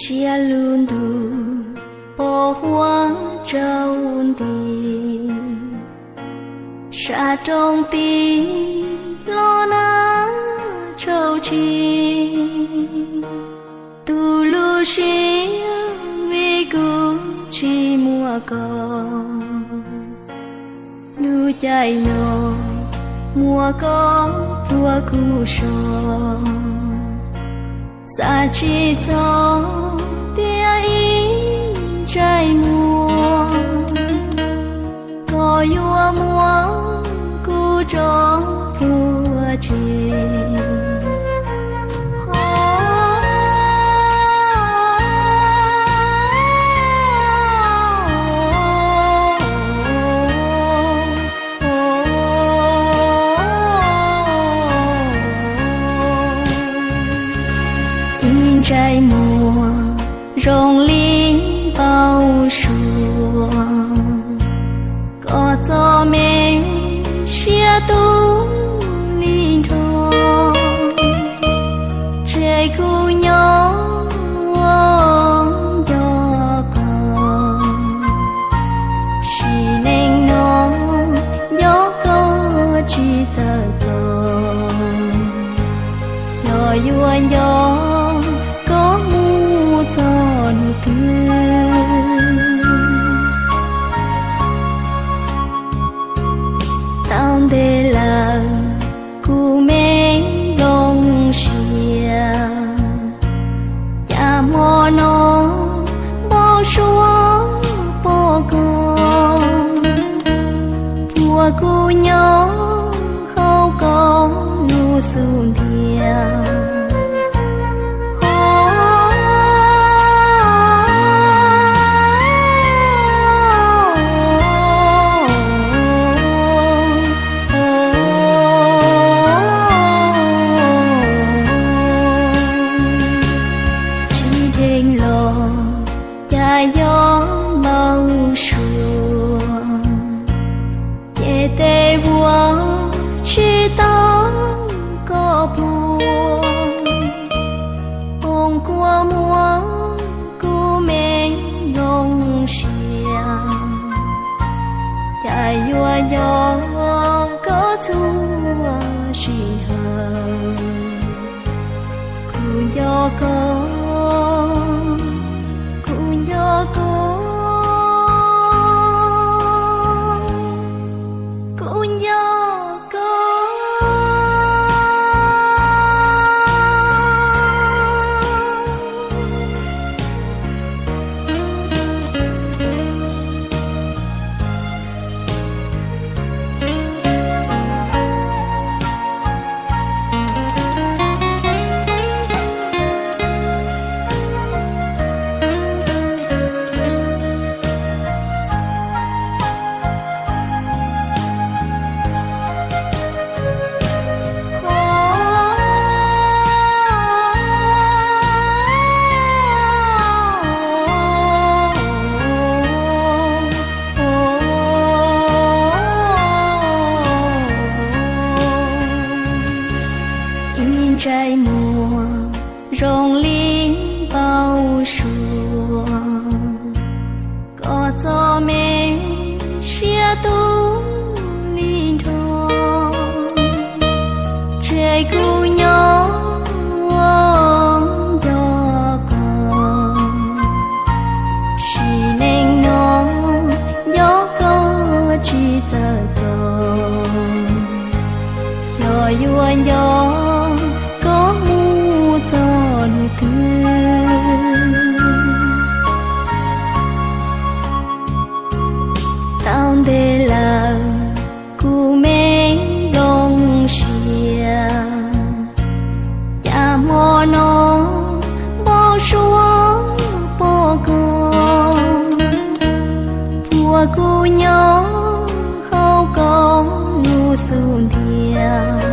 Siab lug ntug pos huab tsaus nti, sab roob tid los nag tshauv tshis. Tu lub siab vim kuv tsis muaj koj, lub caij no muaj koj puag kuv so. Xav tsis txog tias ib ntsais muag koj yuav muab kuv tso plhuav tseg. Ib ntsais muag zoo li npau suav, koj txom me siab tu li nrho. Tseg kuv nyob ua nco koj, sim neej no nco koj tsis txawj pom. Xyov yuav nco koj mus txog hnub twg. Tau ntev lawm kuv me nplooj siab, cas hmo no npau suav pom koj, puag kuv nyob hauv koj lub xub ntiag. Tsis dheev los cas yuav npau suav, ces tes vuag tsis tau koj puag, poob kua muag kuv me nplooj siab, cas yuav nco koj txhua sij hawm. Kuv nco koj, kuv nco koj, kuv nco koj. Ib ntsais muag zoo li npau suav, koj txom me siab tu li nrho. Tseg kuv nyob ua nco koj, sim neej no nco koj tsis txawj pom. Xyov yuav nco koj mus txog hnub twg. Tau ntev lawm kuv me nplooj siab, cas hmo no npau suav pom koj, puag kuv nyob hauv koj lub xub ntiag.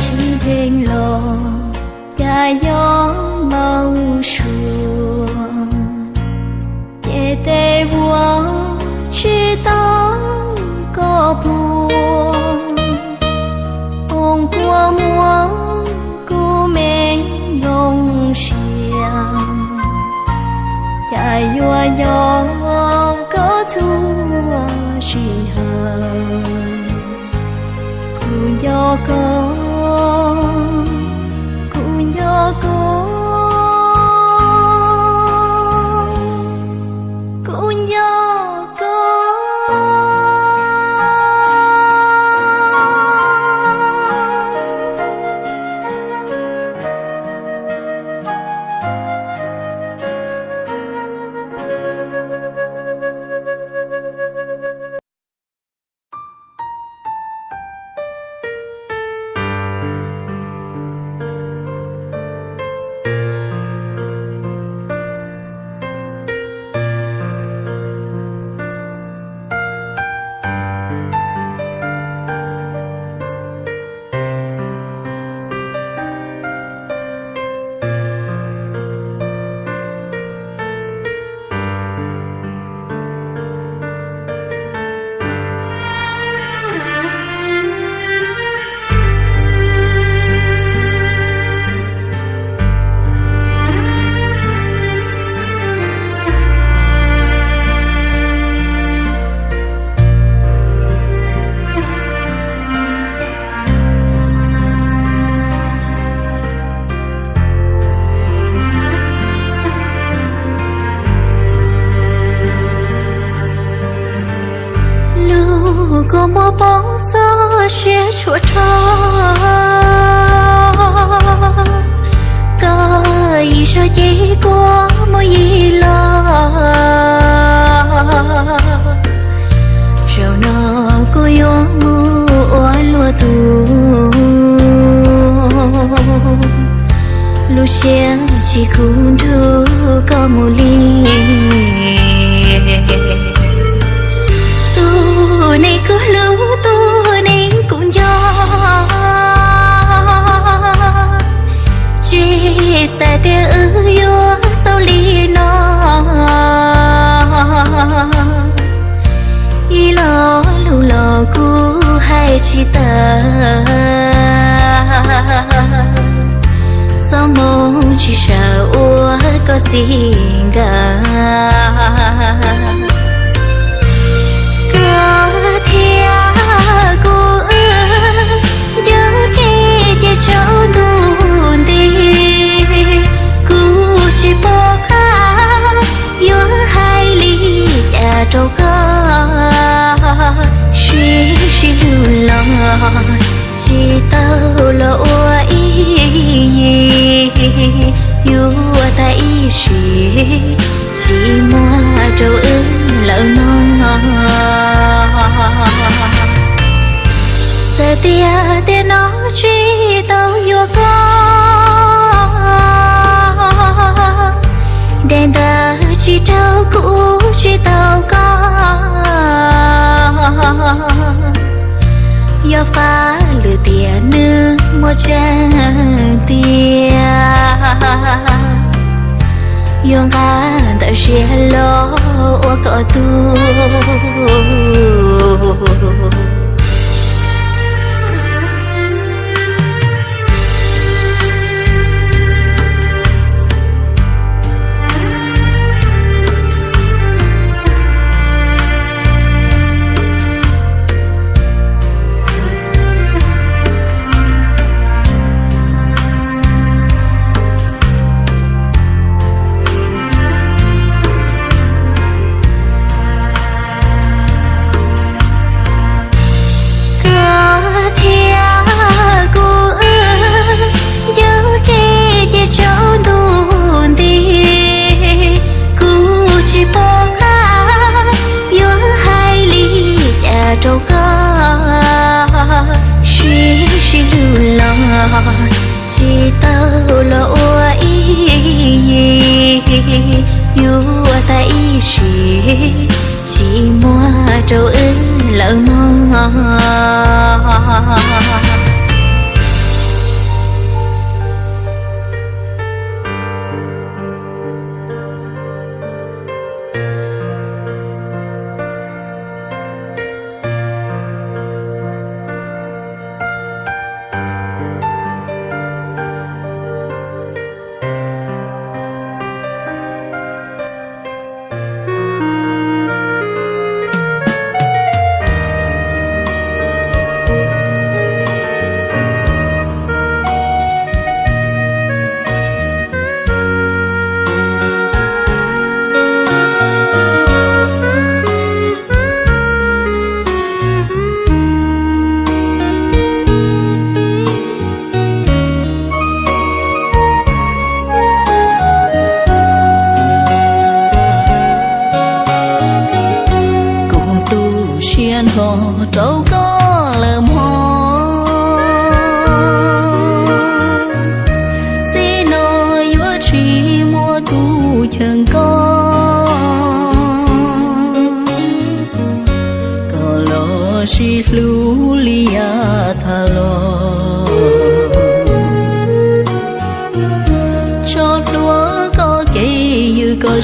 Tsis dheev los cas yuav Yuav nco koj txhua sij hawm. Kuv nco koj, kuv nco koj, kuv nco koj. Lub kua muag poob txoj sia tshuav rog, koj yim zog ces kua muag yim los. Zaum no kuv yuav mus ua luag tug, lub siab tsis khum nrug koj mus li. Tus neeg kuv hlub, tus neeg kuv nco, tsis xav tias wb yuav xaus li no. Ib lo lus los kuv hais tsis tawm, txoj moo tsis sawv ua koj txij nkawm. Koj thiab kuv wb ncaws kev ces tsaus ntuj nti, kuv tsis pom qab yuav hais li cas rau koj. Sib sib hlub los tsis tau los ua ib yig, yuav tag ib sim tsis muaj rau wb lawm no. Txawm tias tiam no tsis tau yuav koj, daim ntawv tsis raug kuv tsis tau koj. Yog faj lwm tiam nws muaj tseeb tiag, yuav nqa ntawm siab los ua koj tug. Koj thiab kuv wb ncaws kev ces tsaus ntuj nti, kuv tsis pom qab yuav hais li cas rau koj. Sib sib hlub los tsis tau los ua ib yig, yuav tag ib sim tsis muaj rau wb lawm no.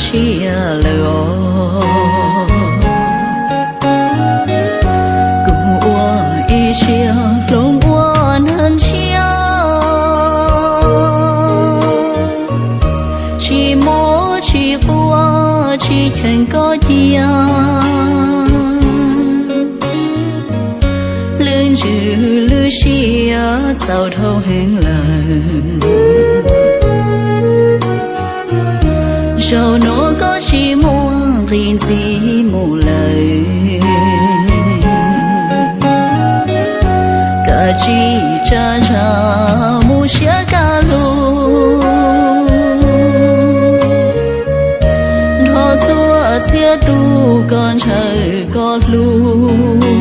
siab lawm os. Kuv ua ib siab hloov ua neeg ntshiab, tsis mob tsis quaj tsis cheem koj cia. Lwm ntsws lwm siab txaus dhau heev lawm. Zaum no koj tsis muaj nqis ntxiv mus lawm. Kav tsij tsa zam mus siab kaj lug, nrog txhua txhia tus koj ntshaw koj hlub.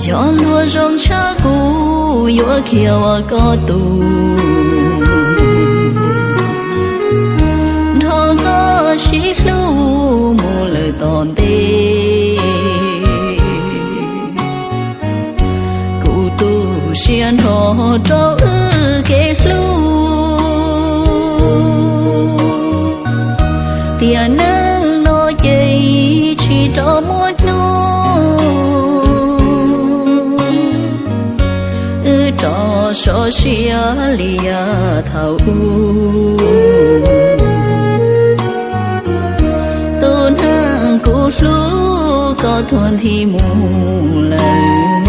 Yog luag zoo tshaj kuv yuav khiav ua koj tug, nrog koj sib hlub mus lawm tom ntej. Kuv tu siab nrho rau wb kev hlub, tiam neej no ces tsis rov muaj hnub. Wb rov sov siab li yav thaum ub, tus neeg kuv hlub koj tuag nthi mus lawm.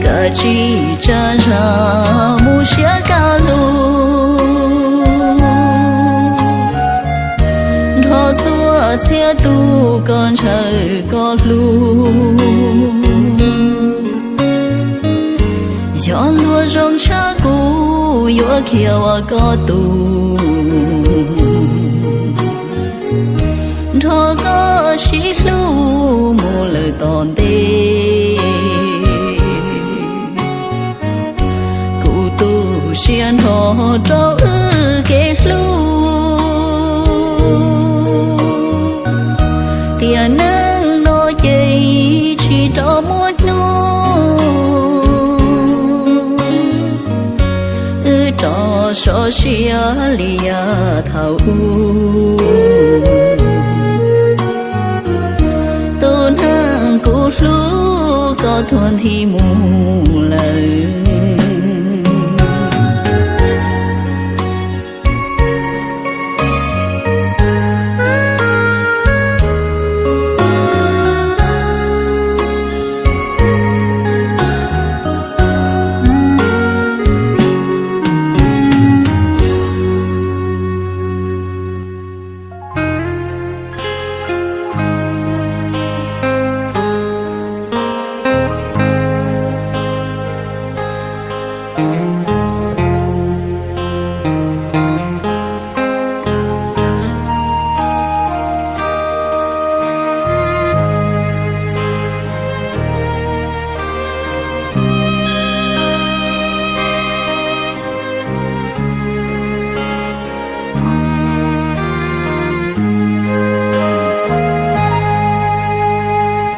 Kav tsij tsa zam mus siab kaj lug, nrog txhua txhia tus koj ntshaw koj hlub. Yog luag zoo tshaj kuv yuav khiav ua koj tug, nrog koj sib hlub mus lawm tom ntej. Kuv tu siab nrho rau wb kev hlub, tiam neej no ces tsis rov muaj hnub. Wb rov sov siab li yav thaum ub, tus neeg kuv hlub koj tuag nthi mus lawm.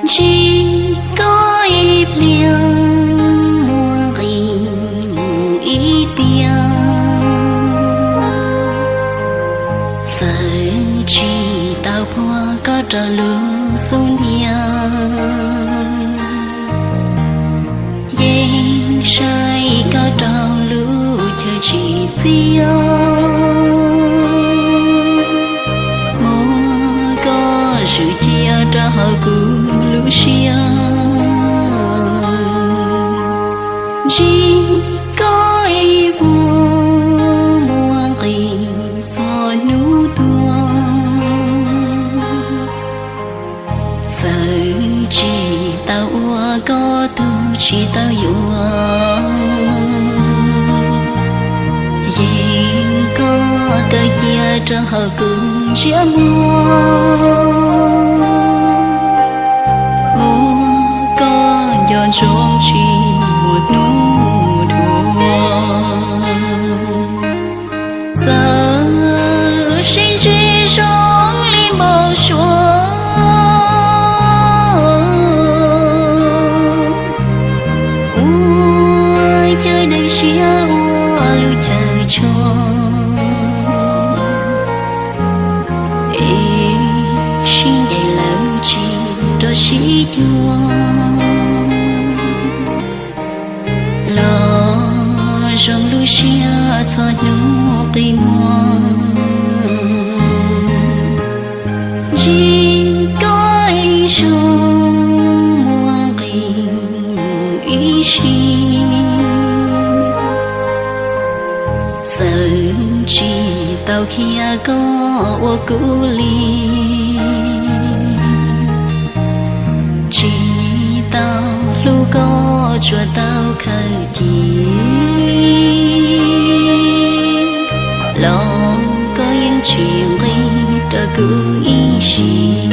Ntsib koj ib pliag muaj nqis mus ib tiag, txawm tsis tau puag koj rau lub xub ntiag. Yeej saib koj rau lub chaw tsis txiaj, muab koj zwm cia rau hauv kuv lub siab. Ntsib koj ib vuag muaj nqis txog hnub tuag, txawm tsis tau ua koj tug tsis tau yuav Cia rau hauv kuv ntsiab muag, muab koj nco ntsoov tsis muaj hnub dhuav. Txawm sib ntsib zoo li npau suav, ua chaw deev siab ua lub chaw tshuaj, es sib ncaim lawm tsis rov sib cuag. Los zoo lub siab txog hnub qi muag, ntsib koj ib zaug muaj nqis mus ib sim. Txawm tsis tau khiav koj ua kuv li, tsis tau hlub koj tsuas tau khaws cia, los koj yeej tsis nqis rau kuv ib sim.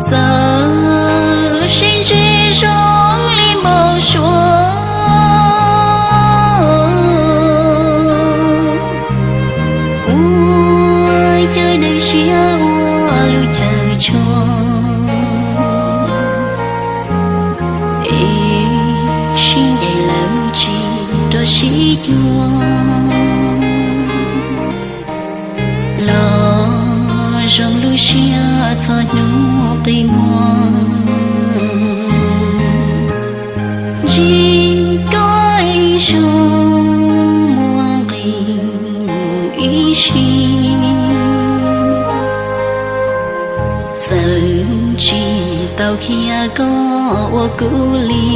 Txawm sib ntsib zoo li npau suav, ua chaw deev siab ua lub chaw tshuaj, es sib ncaim lawm tsis rov sib cuag. Los zoo lub siab txog hnub qi muag, ntsib koj ib zaug muaj nqis mus ib sim. Txawm tsis tau khiav koj ua kuv li,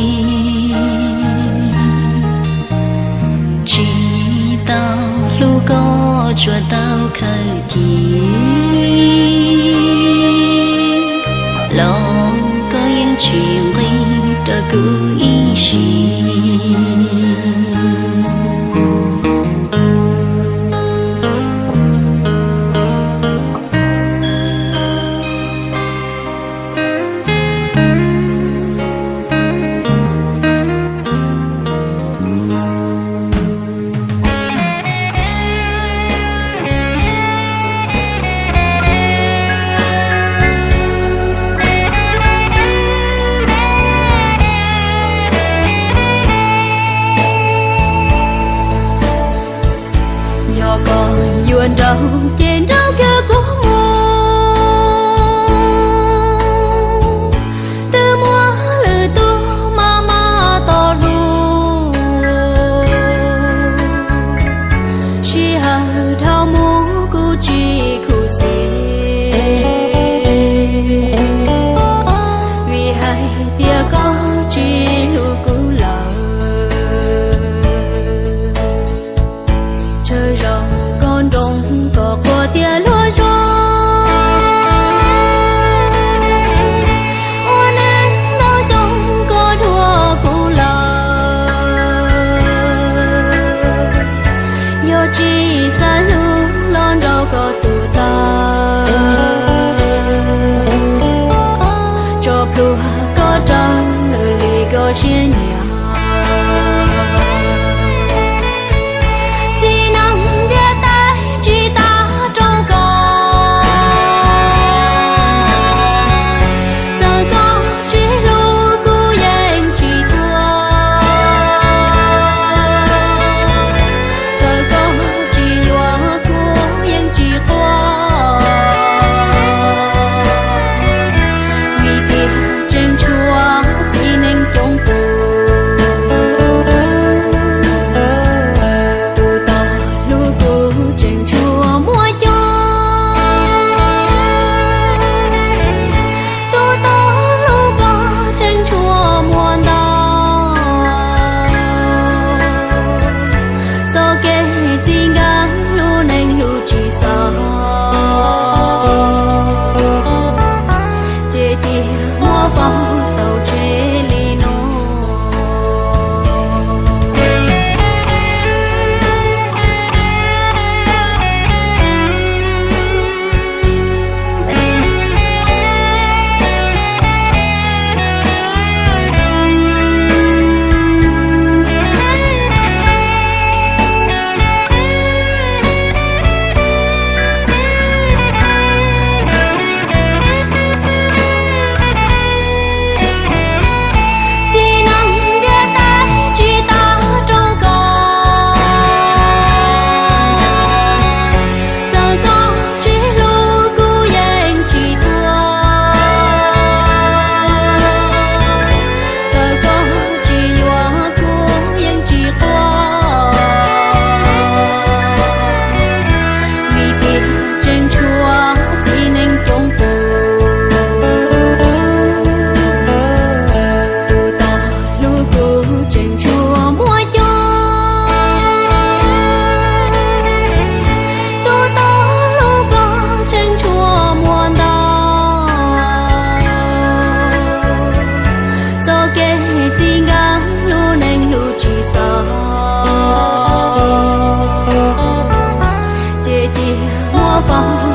tsis tau hlub koj tsuas tau khaws cia, los koj yeej tsis nqis rau kuv ib sim. Yog koj yuav nrauj ces nrauj kiag kuv mus, twb muaj lwm tus maj maj tos hlub, sij hawm dhau mus kuv tsis khuv xim, vim hais tias koj tsis hlub kuv lawm. Tsawg zaus koj nroo koj quaj tias luag zoo, ua neej ntau xyoo koj dhuav kuv lawm. Yog tsis xav hlub los nrauj koj tus taw, tso plhuav koj raws li koj siab nyiam. Txiv neej ntiaj teb tsis tas rau koj, txawm koj tsis hlub kuv yeej tsis tuag, txawm koj tsis yuav kuv yeej tsis quaj. muab foom